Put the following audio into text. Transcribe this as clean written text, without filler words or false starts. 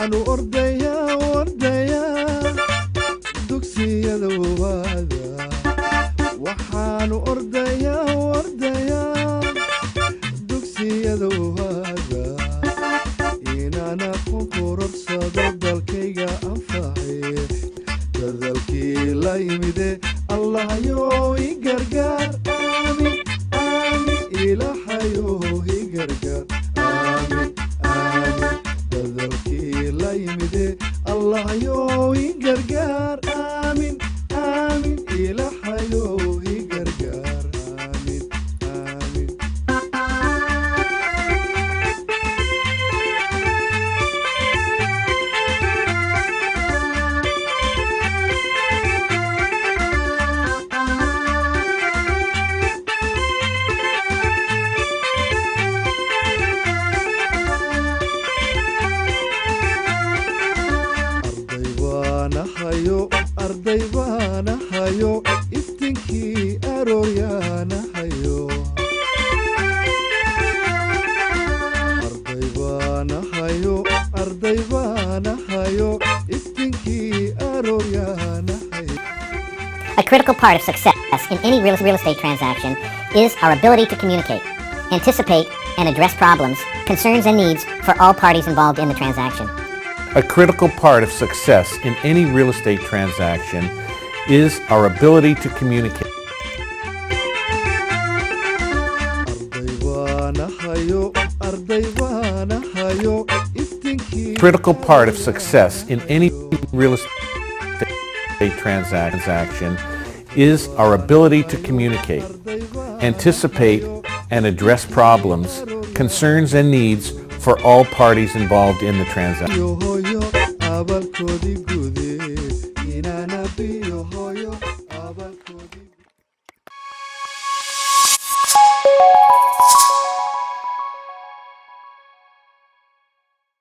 Waxaanu ordayaa, ordayaa dugsiyada waada. Waxaanu ordayaa, ordayaa dugsiyada waada, inaan aqoon kororsado, dalkayga anface. Dadalkii la yimide, Allahayow i gargaar. Aamin, aamin. Ilaahayow i gargaar. Aamin, aamin. Dadalkii la yimide, Allahayow i gargaar. Aamin, aamin. Ilaahayow i gargaar. Aamin, aamin. Arday baanahayo, arday baanahayo, iftiinkii arooryaanahayo. Arday baanahayo, arday baanahayo, iftiinkii arooryaanahayo. A critical part of success in any real estate transaction is our ability to communicate, anticipate, and address problems, concerns, and needs for all parties involved in the transaction. A critical part of success in any real estate transaction is our ability to communicate. Arday baanahayo, arday baanahayo, iftiinkii Critical part of success in any real estate transaction is our ability to communicate, anticipate, and address problems, concerns, and needs for all parties involved in the transaction. Yo hooyo abaalkoodii gude.